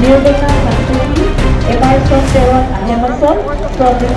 Nirvana Santoki, এবাৰ চন 13ত আহে পাছত, চন 15।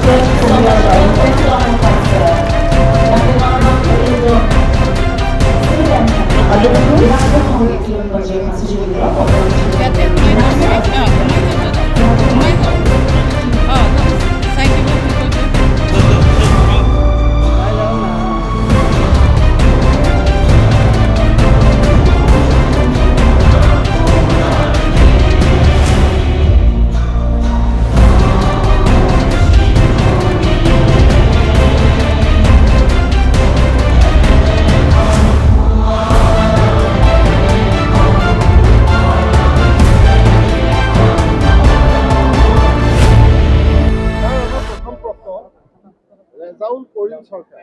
ৰেজাউল কৰিম চৰকাৰ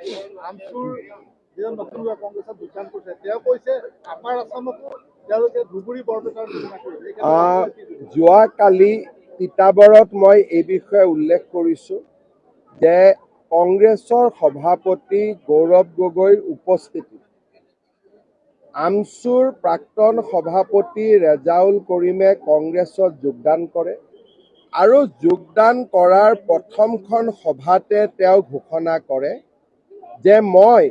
আমচুৰ যিজন নতুনকৈ কংগ্ৰেছত যোগদান কৰিছে, তেওঁ কৈছে আপাৰ আছামকো তেওঁলোকে ধুবুৰী বৰপেটাৰ ঘোষণা কৰিছে। যোৱাকালি তিতাবৰত মই এই বিষয়ে উল্লেখ কৰিছোঁ যে কংগ্ৰেছৰ সভাপতি গৌৰৱ গগৈৰ উপস্থিতিত আমচুৰ প্ৰাক্তন সভাপতি ৰেজাউল কৰিমে কংগ্ৰেছত যোগদান কৰে আৰু যোগদান কৰাৰ প্ৰথমখন সভাতে তেওঁ ঘোষণা কৰে যে মই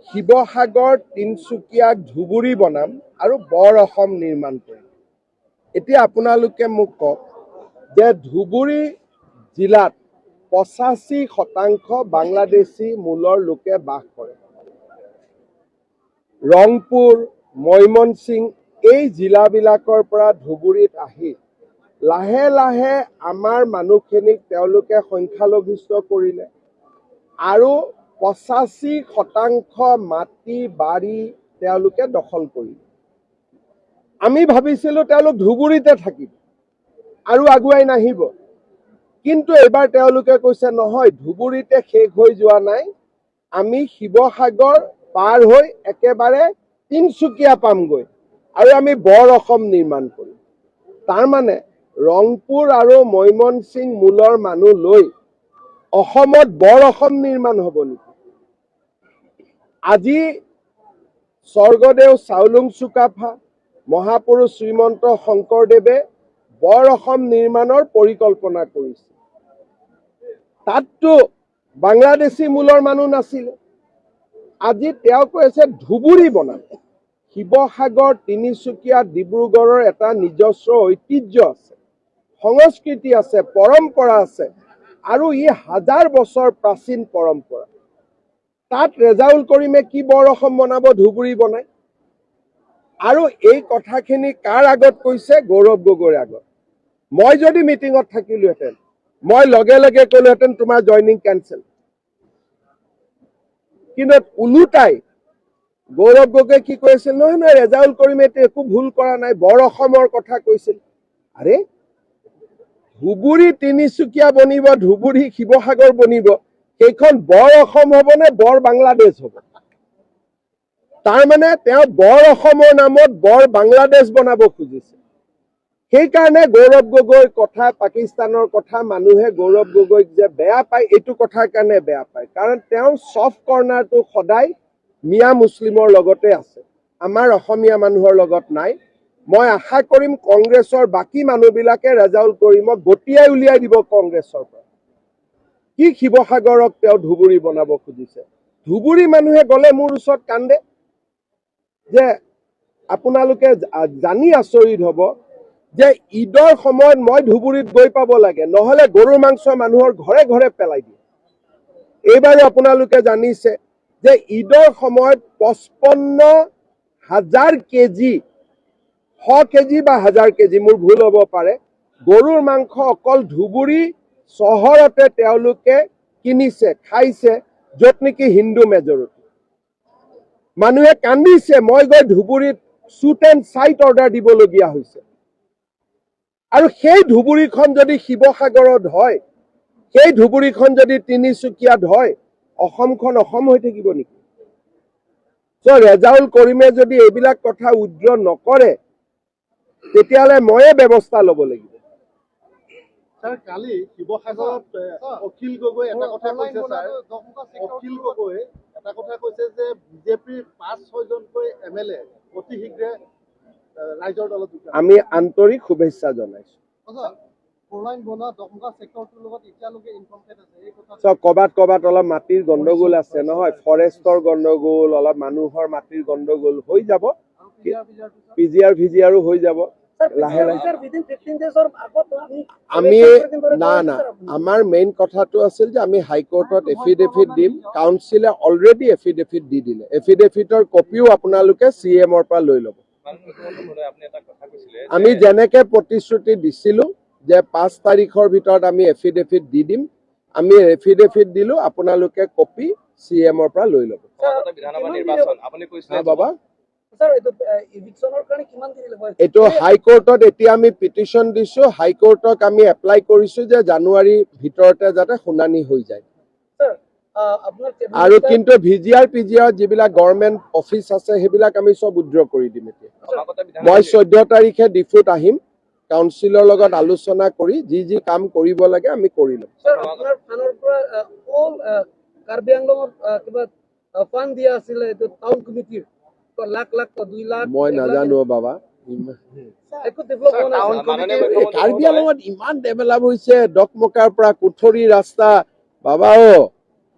শিৱসাগৰ, তিনিচুকীয়াক ধুবুৰী বনাম আৰু বৰ অসম নিৰ্মাণ কৰিম। এতিয়া আপোনালোকে মোক কওক যে ধুবুৰী জিলাত 85% বাংলাদেশী মূলৰ লোকে বাস কৰে। ৰংপুৰ, ময়মনসিং এই জিলাবিলাকৰ পৰা ধুবুৰীত আহি লাহে লাহে আমাৰ মানুহখিনিক তেওঁলোকে সংখ্যালঘিষ্ঠ কৰিলে আৰু 85% মাটি বাৰী তেওঁলোকে দখল কৰিলে। আমি ভাবিছিলোঁ তেওঁলোক ধুবুৰীতে থাকিব আৰু আগুৱাই নাহিব, কিন্তু এইবাৰ তেওঁলোকে কৈছে নহয়, ধুবুৰীতে শেষ হৈ যোৱা নাই, আমি শিৱসাগৰ পাৰ হৈ একেবাৰে তিনিচুকীয়া পামগৈ আৰু আমি বৰ অসম নিৰ্মাণ কৰিম। তাৰমানে ৰংপুৰ আৰু ময়মনসিং মূলৰ মানুহ লৈ অসমত বৰ অসম নিৰ্মাণ হ'ব নেকি? আজি স্বৰ্গদেউ চাওলুং চুকাফা, মহাপুৰুষ শ্ৰীমন্ত শংকৰদেৱে বৰ অসম নিৰ্মাণৰ পৰিকল্পনা কৰিছে। তাততো বাংলাদেশী মূলৰ মানুহ নাছিলে। আজি তেওঁ কৈ আছে ধুবুৰী বনাম। শিৱসাগৰ, তিনিচুকীয়া, ডিব্ৰুগড়ৰ এটা নিজস্ব ঐতিহ্য আছে, সংস্কৃতি আছে, পৰম্পৰা আছে আৰু ই হাজাৰ বছৰ প্ৰাচীন পৰম্পৰা। তাত ৰেজাউল কৰিমে কি বৰ অসম বনাব ধুবুৰী বনাই? আৰু এই কথাখিনি কাৰ আগত কৈছে? গৌৰৱ গগৈৰ আগত। মই যদি মিটিঙত থাকিলোহেঁতেন, মই লগে লগে ক'লোহেঁতেন তোমাৰ জইনিং কেনচেল। কিন্তু ওলোটাই গৌৰৱ গগৈ কি কৈছিল? নহয় নহয়, ৰেজাউল কৰিমে একো ভুল কৰা নাই, বৰ অসমৰ কথা কৈছিল। আৰে, ধুবুৰী তিনিচুকীয়া বনিব, ধুবুৰী শিৱসাগৰ বনিব, সেইখন বৰ অসম হ'ব নে বৰ বাংলাদেশ হ'ব? তাৰমানে তেওঁ বৰ অসমৰ নামত বৰ বাংলাদেশ বনাব খুজিছে। সেইকাৰণে গৌৰৱ গগৈৰ কথা, পাকিস্তানৰ কথা মানুহে গৌৰৱ গগৈক যে বেয়া পায়, এইটো কথাৰ কাৰণে বেয়া পায়। কাৰণ তেওঁৰ ছফ্ট কৰ্ণাৰটো সদায় মিয়া মুছলিমৰ লগতে আছে, আমাৰ অসমীয়া মানুহৰ লগত নাই। মই আশা কৰিম কংগ্ৰেছৰ বাকী মানুহবিলাকে ৰেজাউল কৰিমক গতিয়াই উলিয়াই দিব কংগ্ৰেছৰ পৰা। কি শিৱসাগৰক তেওঁ ধুবুৰী বনাব খুজিছে? ধুবুৰী মানুহে গ'লে মোৰ ওচৰত কান্দে যে আপোনালোকে জানি আচৰিত হ'ব যে ঈদৰ সময়ত মই ধুবুৰীত গৈ পাব লাগে, নহ'লে গৰুৰ মাংস মানুহৰ ঘৰে ঘৰে পেলাই দিয়ে। এইবাৰো আপোনালোকে জানিছে যে ঈদৰ সময়ত 55,000 কেজি, 100 কেজি বা 1000 কেজি, মোৰ ভুল হ'ব পাৰে, গৰুৰ মাংস অকল ধুবুৰী চহৰতে তেওঁলোকে কিনিছে, খাইছে, য'ত নেকি হিন্দু মেজৰিটি। মানুহে কান্দিছে, মই গৈ ধুবুৰীত শ্বুট এণ্ড চাইট অৰ্ডাৰ দিবলগীয়া হৈছে। আৰু সেই ধুবুৰীখন যদি শিৱসাগৰত হয়, সেই ধুবুৰীখন যদি তিনিচুকীয়াত হয়, অসমখন অসম হৈ থাকিব নেকি? চ' ৰেজাউল কৰিমে যদি এইবিলাক কথা উইড্ৰ নকৰে, তেতিয়াহ'লে ময়ে ব্যৱস্থা ল'ব লাগিব। ছাৰ, কালি শিৱসাগৰত অখিল গগৈ এটা কথা কৈছে, ছাৰ, অখিল গগৈ এটা কথা কৈছে যে বিজেপিৰ 5-6জনকৈ এম এল এ অতি শীঘ্ৰে ৰাইজৰ দলত যোগদান। আমি আন্তৰিক শুভেচ্ছা জনাইছো। ফ'ৰলাইন বনোৱা দকমকা ছেক্টৰটোৰ লগত এতিয়ালৈকে ইনকমপ্লিট আছে, এই কথা। চব কৰবাত কৰবাত অলপ মাটিৰ গণ্ডগোল আছে নহয়, ফৰেষ্টৰ গণ্ডগোল, অলপ মানুহৰ মাটিৰ গণ্ডগোল, হৈ যাব। আৰু পিজাৰ পিজাৰ পিছত পিজিআৰ ভিজিআৰো হৈ যাব লাহে লাহে। উইদিন 15 ডেজৰ আগত আমি আমি না না, আমাৰ মেইন কথাটো আছিল যে আমি হাইকোৰ্টত এফিডেভিট দিম। কাউন্সিলে অলৰেডি এফিডেভিট দি দিলে। এফিডেভিটৰ কপিও আপোনালোকে চি এমৰ পৰা লৈ ল'ব। মাননীয় মুখ্যমন্ত্ৰী মহোদয়, আপুনি এটা কথা কৈছিলে যে আমি যেনেকে প্ৰতিশ্ৰুতি দিছিলো যে 5 তাৰিখৰ ভিতৰত আমি এফিডেভিট দি দিম, আমি এফিডেভিট দিলো। আপোনালোকে কপি চি এমৰ পৰা লৈ ল'ব। সমাগত বিধানসভা নিৰ্বাচন, আপুনি কৈছিলে হা বাবা। স্যাৰ, এইটো ইভিকশ্যনৰ কাৰণে কিমান দেৰি লাগিব? এইটো হাইকোৰ্টত এতিয়া আমি পিটিশ্যন দিছো। হাইকোৰ্টক আমি এপ্লাই কৰিছো যে জানুৱাৰীৰ ভিতৰতে যাতে শুনানি হৈ যায়। স্যাৰ, আপোনাৰ আৰু কিন্তু ভিজিআৰ পিজিআৰ যিবিলাক গভৰ্ণমেণ্ট অফিচ আছে, সেইবিলাক আমি চব উইড্ৰ কৰি দিম এতিয়া। সমাগত বিধানসভা মই 14 তাৰিখে ডিফুত আহিম। কাউন্সিলৰ লগত আলোচনা কৰি যি যি কাম কৰিব লাগে আমি কৰি ল'ম। স্যাৰ, আপোনাৰ ফাণ্ডৰ পৰা অল কাৰ্বি আংলঙত কিবা ফাণ্ড দিয়া আছিলে, এইটো টাউন কমিটিৰ লাখ লাখ, 2 লাখ, মই 1 লাখ, নাজানো বাবা। একো ডেভেলপ হোৱা নাই। মাননীয় এই মুখ্যমন্ত্ৰী কাৰ্বি মহোদয়, আংলঙত ইমান ডেভেলপ হৈছে, ডকমকাৰ পৰা কুঠৰি ৰাস্তা, বাবা অ।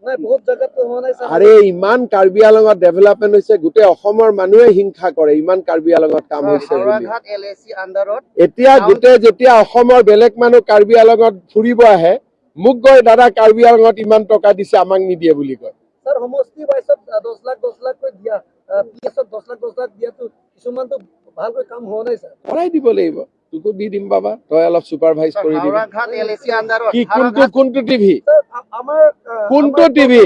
নাই, বহুত জেগাতো হোৱা নাই ছাৰ। আৰে, ইমান কাৰ্বি আংলঙত ডেভেলপমেণ্ট হৈছে, গোটেই অসমৰ মানুহে হিংসা কৰে ইমান কাৰ্বি আংলঙত কাম হৈছে বুলি। হাওৰাঘাট এল এ চি আণ্ডাৰত এতিয়া গোটেই যেতিয়া অসমৰ বেলেগ মানুহ কাৰ্বি আংলঙত ফুৰিব আহে, মোক কয়, দাদা, কাৰ্বি আংলঙত ইমান টকা দিছে, আমাক নিদিয়ে বুলি কয়। ছাৰ, সমষ্টি ৱাইজত 10 লাখ 10 লাখকৈ দিয়া, পি এছত 10 লাখ 10 লাখ দিয়াটো কিছুমানতো ভালকৈ কাম হোৱা নাই ছাৰ। কৰাই দিব লাগিব। তোকো দি দিম বাবা, তই অলপ ছুপাৰভাইজ কৰি দিবি। হাওৰাঘাট এল এ চি আণ্ডাৰত কি, কোনটো কোনটো টিভি? ছাৰ, আমাৰ কোনটো TV?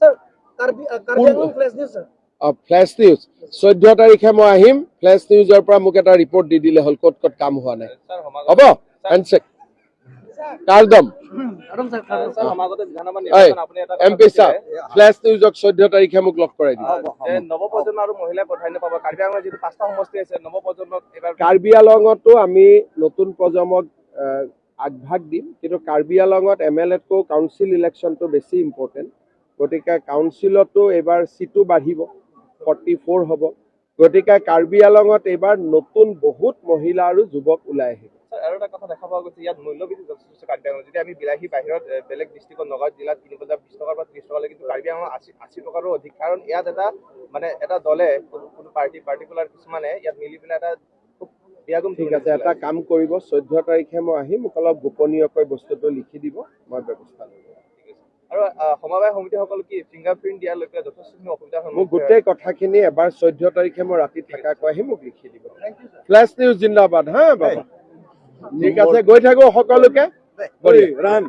Sir, Karbi Anglong flash news sir. অ, ফ্লেছ নিউজ। 14 তাৰিখে মই আহিম। ফ্লেছ নিউজৰ পৰা মোক এটা ৰিপৰ্ট দি দিলে হ'ল ক'ত ক'ত কাম হোৱা নাই। ছাৰ, সমাগত হ'ব, হেণ্ডছেক কাৰদম। ছাৰ, সমাগত বিধানসভা এই নিৰ্বাচন, আপুনি এটা কথা এম পি ছাৰ, কৈছিলে ফ্লেছ নিউজক 14 তাৰিখে মোক লগ কৰাই দিব। যে নৱপ্ৰজন্ম আৰু মহিলাই প্ৰাধান্য পাব। কাৰ্বি আংলঙৰ যিটো পাঁচটা সমষ্টি আছে, নৱপ্ৰজন্মক এইবাৰ কাৰ্বি আলঙতো আমি নতুন প্ৰজন্মক আগভাগ দিম, কিন্তু কাৰ্বি আলঙত এম এল এতকৈও কাউন্সিল ইলেকশ্যনটো বেছি ইম্পৰ্টেণ্ট। গতিকে কাউন্সিলতো এইবাৰ চিটো বাঢ়িব, 44 হ'ব। গতিকে কাৰ্বি আলঙত এইবাৰ নতুন বহুত মহিলা আৰু যুৱক ওলাই আহিব। ছাৰ, আৰু এটা কথা দেখা পোৱা গৈছে, ইয়াত মূল্যবৃদ্ধি যথেষ্ট হৈছে কাৰ্বি আংলঙত। যদি আমি বিলাহী বাহিৰত বেলেগ ডিষ্ট্ৰিক্টত নগাঁও জিলাত কিনিব যাওঁ 20 টকাৰ পৰা 30 টকালৈ, কিন্তু কাৰ্বি আংলঙত 80 টকাৰো অধিক। কাৰণ ইয়াত এটা মানে এটা দলে কোনো কোনো পাৰ্টি পাৰ্টিকুলাৰ কিছুমানে ইয়াত মিলি পেলাই এটা খুব বিয়াগোম ঠিক আছে, এটা কাম কৰিব, 14 তাৰিখে মই আহিম। মোক অলপ গোপনীয়কৈ বস্তুটো লিখি দিব, মই ব্যৱস্থা ল'ম। আৰু সমবায় সমিতিসকল কি ফিংগাৰ প্ৰিণ্ট দিয়াৰ লৈ পেলাই যথেষ্টখিনি অসুবিধাৰ মোক সন্মুখীন হয়। গোটেই কথাখিনি এবাৰ 14 তাৰিখে মই ৰাতি থাকাকৈ আহি মোক লিখি দিব। ফ্লেছ নিউজ জিন্দাবাদ। হা বাবা, ঠিক আছে, গৈ থাকো সকলোকে। বঢ়িয়া। ৰাম।